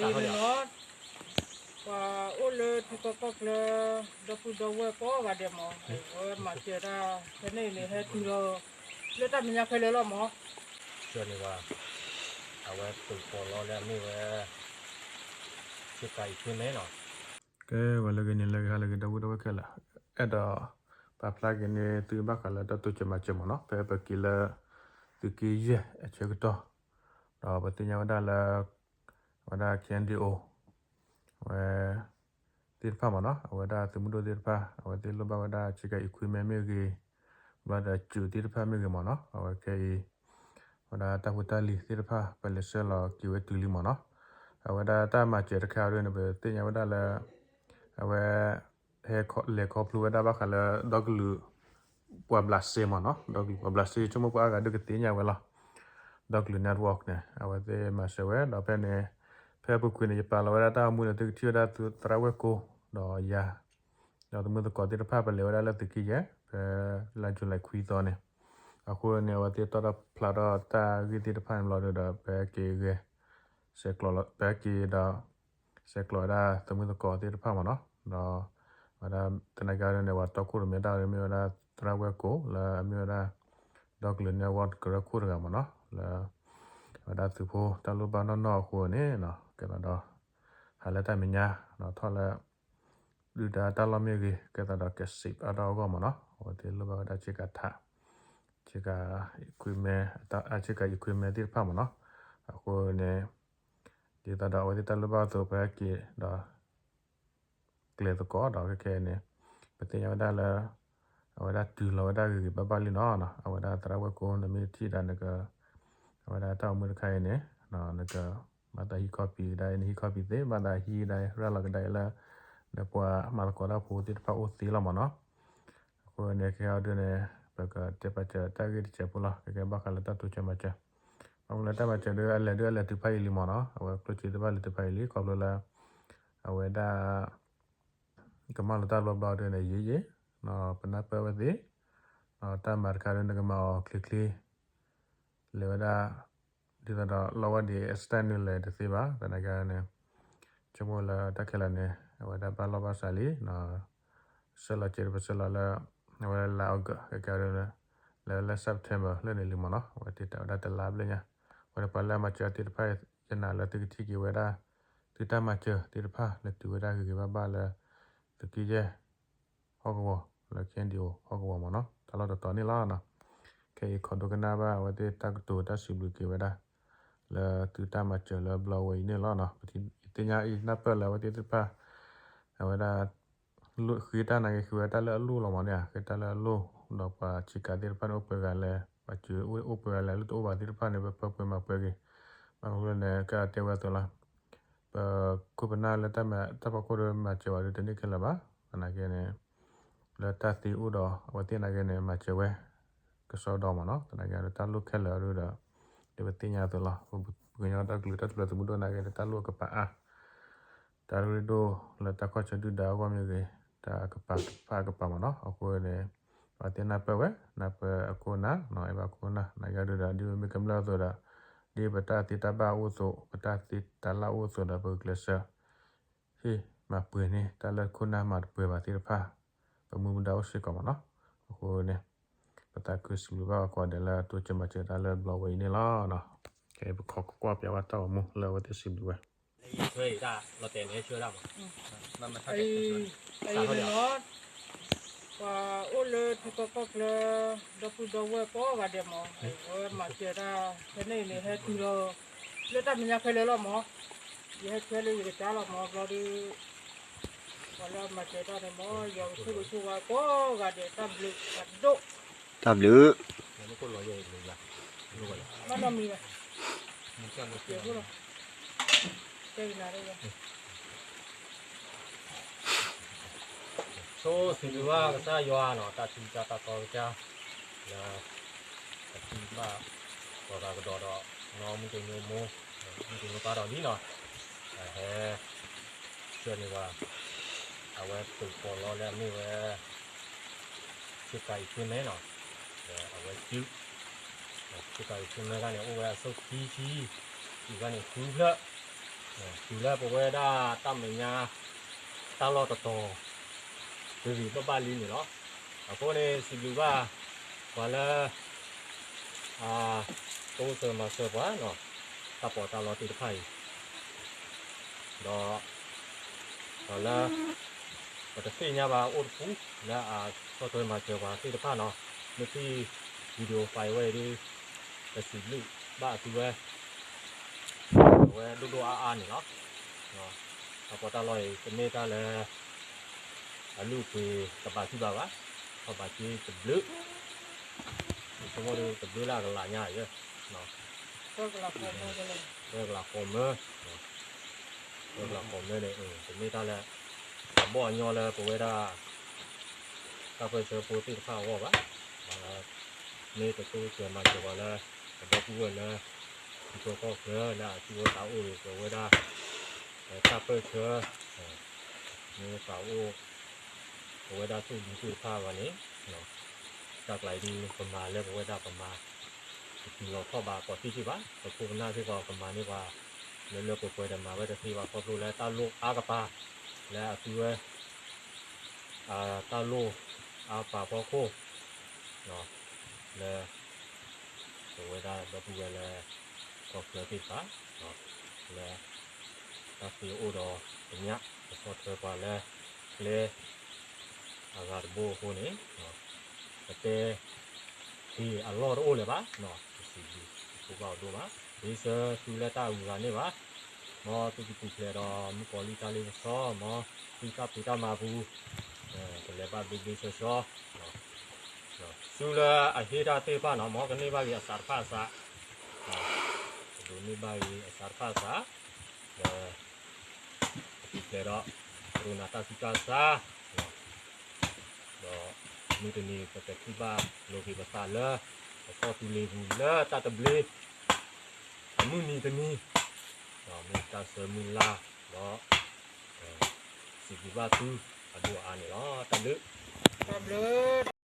အံၤန့ၣ်လီၤ, ပှၤအိၣ်လၢထံကီၢ်ကီၢ်ချၢ ဒီပုၢ်ဒီဝဲၢ်ကိးဂၤဒဲးမး, အဝဲမၤစၢၤတၢ် ဖဲန့ၣ်အံၤန့ၣ် ဟဲတုၤလီၤ လၢတၢ်မဲာ်ညါခဲလၢာ်လီၤမး, ဆှၢန့ၢ်ဝဲ အဝဲသုးပီးလီလၢအမ့ၢ်ဝဲ ဆ့ကၤအံၤဖ့မဲနီၤ, ကဲဝဲလၢဂ့ၤန့ၣ် လၢဂ့ၤဟါလၢဂ့ၤ ဒီပုၢ်ဒီဝဲၢ်ခဲလၢာ်, အဲၣ်ဒိး ပာ်ဖျါက့ၤန့ၢ်သုဘၣ်ဃးလၢတၢ်တိစၢၤမၤစၢၤမးနီၤ, ဖဲပက့ၤလၢ သုးက့ယဲၢ်အဆၢကတီၢ်, ဒီးပသ့ၣ်ညါဝဲဒၣ်လၢ အဝဲဒၣ် K N D O အဝဲ သ့ၣ်တဖၣ်မးနီၤ, အဝဲဒၣ်သုးမုၢ်ဒိၣ်သ့ၣ်တဖၣ် အဝဲသ့ၣ်လိၣ်ဘၣ်ဝဲဒၣ်ဆ့ကၤ equipment မ့ၢ်ဂ့ၤ, ဘျီဒီးစူးသ့ၣ်တဖၣ်မ့ၢ်ဂ့ၤမးနီၤ, အဝဲခဲအံၤ ဝဲဒၣ်တၢ်ဖိတၢ်လံၤသ့ၣ်တဖၣ် ပလဲၤဆှၢလီၤက့ၤဝဲတုၤလံမးနီၤ, အဝဲဒၣ်တၢ်မၤစၢၤတခါအံၤဒ်န့ၣ် ပသ့ၣ်ညါဝဲဒၣ်လၢ အဝဲ ဟဲလဲၤခီဖျိဝဲဒၣ်ဘၣ်ဃးလၢ ဒီကလုာ် ပှၤဘျးစဲမးနီၤ, ဒီကလုာ်ပှၤဘျးစဲ ဆိကမိၣ်ပှၤအါဂၤဒုးကသ့ၣ်ညါဝဲလီၤ, ဒီကလုာ် network န့ၣ် အဝဲသ့ၣ်မၤစၢၤဝဲ ဒီးဖဲန့ၣ် ဖဲအပူၤကွံာ်န့ၣ် ယပာ်လီၤဝဲဒၣ်တၢ်အိၣ်မူန့ၣ် သုကထံၣ်ဝဲဒၣ်သရၣ်ဝဲၢ်ကိဒီးယၤ ဒီးသမုၢ်သကိးသ့ၣ်တဖၣ် ပလဲၤဝဲဒၣ်လၢသုးက့ယဲၢ် ဖဲလါယူၤလံခွံသီန့ၣ်, အဃိန့ၣ် အဝဲသ့ၣ်တီၣ်ထီၣ်ဖျါထီၣ်တၢ်ဂ့ၢ်သ့ၣ်တဖၣ်န့ၣ်ဘျီဒီး ပဟဲက့ၤဂဲၤ ဆဲးကျိး ပဟဲက့ၤဒီး ဆဲးကျိးဝဲဒၣ်သမုၢ်သကိးသ့ၣ်တဖၣ်မးနီၤ, ဒီး ဝဲဒၣ် သနာ်က့န့ၣ် ပှၤတီခိၣ်ရိၣ်မဲတၢ်မ့ၢ်ဝဲဒၣ် သရၣ်ဝဲၢ်ကိ လၢအမ့ၢ်ဝဲဒၣ် ဒီကလုာ် network ကရၢခိၣ်တဂၤမးနီၤ, လၢ ဝဲဒၣ်သုးဖိတၢ်လိၣ်ဘၣ်နီၢ်နီၢ်အဃိန့ၣ် ကဲသးဒီး ဟးလၢတၢ်မဲာ်ညါ ဒီးထီၣ်လၢ ဒုၣ်ဒါတၢ်လီၢ်မ့ၢ်ဂ့ၤ ကဲသးဒီးကဲးစံးအါထီၣ်အဂီၢ်မးနီၤ, အဝဲသ့ၣ်လိၣ်ဘၣ်ဝဲဒၣ်ဆ့ကၤထး ဆ့ကၤ equipment အဆ့ကၤ equipment သ့ၣ်တဖၣ်မးနီၤ, အဃိန့ၣ် ဒ်သိးဒီးအဝဲသ့ၣ်တၢ်လိၣ်ဘၣ်အသိး ပဟဲက့ၤဒီး ကျဲၤသကိးဒီးခဲခဲအံၤန့ၣ် ပသ့ၣ်ညါဝဲဒၣ်လၢ အဝဲဒၣ်တုၤလီၤဝဲဒၣ်ဂ့ၤဂ့ၤဘၣ်ဘၣ်လံနီၤ, အဝဲဒၣ်သရၣ်ဝဲၢ်ကိ နမ့ၢ်ထံၣ်ဒၣ်နက အဝဲဒၣ်တၢ်အိၣ်မူတခါအံၤန့ၣ် နက ဘၣ်သးဟံး copy ကဒါအံၤ နဟံး copy သ့ ဘၣ်သးဟံးကဒါအံၤ ရၤလီၤကဒါအံၤလၢ နပှၤမၤသကိးတၢ်ဖိသ့ၣ်တဖၣ်အိၣ်သ့လီၤမးနီၤ, အဃိန့ၣ် ခဲအံၤဒုန့ၣ် ပကတဲပာ်စၢၤတၢ်ဂ့ၢ်တစဲးဖိလီၤ, ကဲကဲဘၣ်ဃးလၢတၢ်တိစၢၤမၤစၢၤ, ဘၣ်မနုၤလၢတၢ်မၤစၢၤဒု အလဲၤဒု အလဲၤတုၤဖးယံာ်လံမးနီၤ, အဝဲကျိၣ်စ့သ့ၣ်တဖၣ်လဲၤတုၤဖးယံာ်လံ ခီဖျိလၢ အဝဲဒၣ် ကမၣ်လီၤတၢ်လီၤဘျီဒုန့ၣ် ယံာ်ယံာ်, ပနၢ်ပၢၢ်ဝဲသ့ၣ်, တၢ်မၤတခါဒု နကမၤအီၤချ့ချ့ လဲၤဝဲဒၣ် ဒ်သိးဒီး လီဝဲဒၣ် extend န့ၣ်လဲၤတသ့ဘၣ်, သနာ်က့န့ၣ် ဆိကမိၣ်လၢတၢ်ခဲလၢာ်န့ၣ် အဝဲဒၣ်ဘၣ်လီၢ်ဘၣ်စးလံ, ဆှၢလီၤစဲးတပဆှၢလီၤလၢ အဝဲလါ August ကဲကဲဒု လဲၤဝဲလၢ September လၢန့ၣ်လံမးနီၤ, အဝဲတ့တၢ်ဝဲဒၣ်တလါဘျဲၣ်ညါ, အဝဲန့ၣ်ပှၤလၢအမၤစၢၤသ့ၣ်တဖၣ် ယနာ်လၢသုကထံၣ်က့ၤဝဲဒၣ် သုတၢ်မၤစၢၤသ့ၣ်တဖၣ် လဲၤတုၤဝဲဒၣ်ဂ့ၤဂ့ၤဘၣ်ဘၣ်လၢ သုးက့ယဲၢ် ဟီၣ်ကဝီၤ လၢ K N D O ဟီၣ်ကဝီၤမးနီၤ, တၢ်လီၢ်တတီၤန့ၣ်လီၤ. ခဲအံၤခိးဒိကနၣ်ဘၣ် အဝဲသ့ၣ်တၢ်ကတိၤတၢ်စံးဘျုးက့ၤဝဲဒၣ် လၢသုတၢ်မၤစၢၤလၢဘျီဝဲအံၤန့ၣ်လီၤ. ပသ့ၣ်ညါအံၤနၢ်ပၢၢ်လၢအဝဲသ့ၣ်တဖၣ် အဝဲဒၣ် ဃ့တၢ်နာ်က့ ဃ့ဝဲတၢ်လၢအလိၣ်လီၤမးန့ၣ်, ဃ့တၢ်လၢအလိၣ်, ဒီးပှၤဆ့ကၤသ့ၣ်တဖၣ်န့ၣ် အိၣ်ပှဲၤဂၤလဲၣ်, ပှၤစၢၤအိၣ်ပှဲၤဂၤလဲၣ်, လၢတအိၣ်ဘၣ်သ့ၣ်တဖၣ်န့ၣ် ပပၢပှဲၤမၤပှဲၤက့ၤ, ဘၣ်မနုၤလဲၣ်န့ၣ် ကတဲဝဲအသိးလီၤ. ပခိၣ်ပနၢ်လၢတၢ်မၤတၢ်ဖီခိၣ်ဒီးမၤစၢၤဝဲဒၣ်တန့ၢ်ခဲလၢာ်ဘၣ်. သနာ်က့န့ၣ် လၢတၢ်သ့အိၣ်ဒီး အဝဲသ့ၣ်နာ်က့န့ၣ် မၤစၢၤဝဲ ကစီဒီမးနီၤ. သနာ်က့ဒီးတၢ်လိၣ်ခဲလၢာ်အဒိဒီး ဒ်ပသ့ၣ်ညါအသိးလီၤ. ပကညီဒီကလုာ်တၢ်ထူၣ်ဖျဲးသုးမုၢ်ဒိၣ်နာ်က့န့ၣ် တၢ်လိၣ်အကပၤအါ တၢ်ရ့ဒိၣ်လၢတၢ်ခီၣ်ဆၢဒုၣ်ဒါအဂီၢ်မ့ၢ်ဂ့ၤ, တၢ်ကပၤတဖၣ်အကပၤမးနီၤ. အဃိန့ၣ် ပှၤသ့ၣ်နၢ်ပၢၢ်ဝဲ, နၢ်ပၢၢ်အခိၣ်နၢ်, အဲၣ်ဘၣ်ခိၣ်နၢ်, နာ်က့ဒုဒီး ဒ်ပမ့ၢ်ကမျၢၢ်အသိးဒီး ဒ်ပတၢ်သ့တၢ်ဘၣ်အိၣ်အသိး, ပတၢ်သ့တၢ်လၢ်အိၣ်အသိးဒီး ပကကျဲးစၢး ဟ့ၣ်မၤပှဲၤန့ၢ် တၢ်လၢခိၣ်နၢ်မၤတပှဲၤဘၣ်သ့ၣ်တဖၣ် ပမူပဒါအိၣ်စ့ၢ်ကီးမးနီၤ. အဃိန့ၣ် ပသးခုစံးဘျုးဘၣ်ပှၤကိးဂၤဒဲးလၢတိစၢၤမၤစၢၤတၢ်လၢဘျီဝဲအံၤန့ၣ်လီၤ. ကဲ ပခိးကွၢ်ပျးဝဲတၢ်ဂီၤမူလၢအဝဲသ့ၣ်စံးဘျုးဝဲ လၢယထွဲအံၤတၢ်လီၤတဲာ်န့ၣ် ဆှၢဒၣ်မး, အံၤလီၤ, ပှၤအိၣ်လၢထံကီၢ်ကီၢ်ချၢ ဒီပုၢ်ဒီဝဲၢ်ကိးဂၤဒဲးမး, အဝဲမၤစၢၤတၢ် ဖဲန့ၣ်အံၤန့ၣ် ဟဲတုၤလီၤ လၢတၢ်မဲာ်ညါခဲလၢာ်လီၤမး, ယဟဲထွဲလၢယကစၢ်လီၤမး, ဘျီဒုး ပှၤလၢအမၤစၢၤတၢ်န့ၣ်မး ယွၤကဆိၣ်ဂ့ၤဆိၣ်ဝါကိးဂၤဒဲး တၢ်ဘျုးဖးဒိၣ်, တၢ်ဘျုး ဘၣ်နီတမံၤဘၣ်, ဆိစံးဘျုးဘၣ်ကစၢ်ယွၤနီၤ, တၢ်ထံၣ်တၢ်တၢ်တီကစၢ် လၢ ပထံၣ်ဘၣ် ဒီးတၢ်ကဒီးဒီး နီၢ်မုၢ်တနံၤမိၢ် မုၢ်တနံၤပၢ်ဒီးလံနီၤ, ဟဲ ဆှၢန့ၢ်ဝဲ အဝဲသုးပီးလီလၢအမ့ၢ်ဝဲ ဆ့ကၤအံၤဖ့မဲနီၤ, ဒီးအဝဲစု ဆ့ကၤအံၤဖ့မဲခါန့ၣ် အိၣ်ဝဲအစိၣ်ခံဆံ, အံၤခါန့ၣ်ဃုဖျၢၣ်, တုၤလၢပဝဲဒၣ်တၢ်မဲာ်ညါ တၢ်လီၢ်တတီၤ တဂ့ၤဘၣ်ဘၣ်လံန့ၣ်လီၤ. အဃိန့ၣ် စံးဘျုးဘၣ် ပှၤလၢ တိစၢၤမၤစၢၤပှၤနီၤ, တၢ်ပီးတၢ်လီသ့ၣ်တဖၣ်အံၤ, ဒီး ပှၤလၢ ပတသ့ၣ်ညါဘၣ်အိၣ်တပူၤ လၢအဆီၣ်ထွဲမၤစၢၤပှၤသ့ၣ်တဖၣ်နီၤ, မ့ၢ်ထံၣ် video file ဝဲအံၤဒီး ပစံးဘျုးဘၣ်အသုဝဲ အဝဲဒိၣ်ဒိၣ်အါအါန့ၣ်လီၤ. တၢ်ပီးတၢ်လီအံၤ တမ့ၢ်တၢ်လၢ အလုၢ်အပှ့ၤကဘၣ်စံးဘၣ်ဘၣ်, ထီၣ်ဘၣ်က့ၤတဘျုး, ဆိကမိၣ်ဒီးတဘျုးလၢအကလးညါယဲ, သၢကလးဃိးမၢ, သၢကလးဃိးမၢန့ၣ် တမ့ၢ်တၢ်လၢ အဘီၣ်အညီလၢပဝဲဒၣ် တၢ်ပၢၢ်ဆၢဖိသ့ၣ်တဖၣ်အဂီၢ်ဘၣ်, မ့ၢ်တတိစၢၤမၤစၢၤပှၤလၢ ပဒီပုၢ်ဝဲၢ်လၢ ထံကီၢ်ကီၢ်ချၢလၢအသူၣ်အိၣ်သးအိၣ်ဒီး ပဝဲဒၣ် တၢ်ပၢၢ်ဆၢ မ့ၢ်သးအိၣ် ပဝဲဒၣ်သူၣ်ဒူသ့ၣ်တဖၣ်ဘၣ်န့ၣ်, တၢ်ကျါအံၤဒုး ပမၤလၢပဝဲဒၣ်ပမၤ တတုၤလီၤထီၣ်ဘၣ်ကီးသံၣ်သ့ၣ်ဘၣ်, ပခိၣ်ပနၢ်စ့ၢ်ကီးကမၤန့ၢ်ပှၤ လၢလၢပှဲၤပှဲၤဒီးမၤဝဲတသ့ဘၣ် ခီဖျိလၢတၢ်လိၣ်အါကပၤ လၢအသုဝဲ တၢ်လိၣ်အါပာ်ဖီခိၣ် လၢ ပဝဲဒၣ်ဒီပုၢ်ဝဲၢ်လၢ ကီၢ်ချၢသ့ၣ်တဖၣ် လၢ တၢ်သ့အိၣ်ဒီးပညၣ် ပဆီၣ်ထွဲပှၤလၢ ကျဲ အဂၤတဘိအဃိန့ၣ် ပတဲ က့ၤအလီၢ်တအိၣ်လၢၤဘၣ်, ပစံးဘျုး ပဖိဘၣ်အဒိၣ်ဘၣ်, ဒ်ဆၢသုလၢတၢ်အဂုၤအဂၤန့ၣ်ဘၣ်, မ်သုကပူၤဖျဲးဒီးမုၣ်ကီၤလံၢ်တၢ်လ့ပစီ မ်သုတၢ်ဖံးတၢ်မၤပူၤ ကလဲၤဘၣ်ဘျ့ဘျ့ဆှီဆှီ, သုလၢအဟ့ၣ်တၢ်သ့ၣ်တဖၣ်နီၤ မ်ကန့ၢ်ဘၣ်ဂ့ၤအစးတဖၣ်အစး, ကဒိးန့ၢ်ဘၣ်ဂ့ၤအစးတဖၣ်အစး, ဒီး ပပူၤဖျဲးဒီး ကရူၢ်နၤတၢ်ဆူးတၢ်ဆါ ဒီးမုၢ်တနံၤပကထံၣ်ဘၣ်လိာ်က့ၤပသးလၢ ပကီၢ်သူလ့ၤပူၤလၢတၢ်သဘျ့ အမုၢ်နံၤတနံၤ, ဒီးမ့ၢ်တၢ်ဆၢမုၢ်လၢ်ဒီး စံးဘျုးဘၣ်သုအဒိၣ်အါန့ၣ်လီၤ. တၢ်ဘျုး, တၢ်ဘျုး.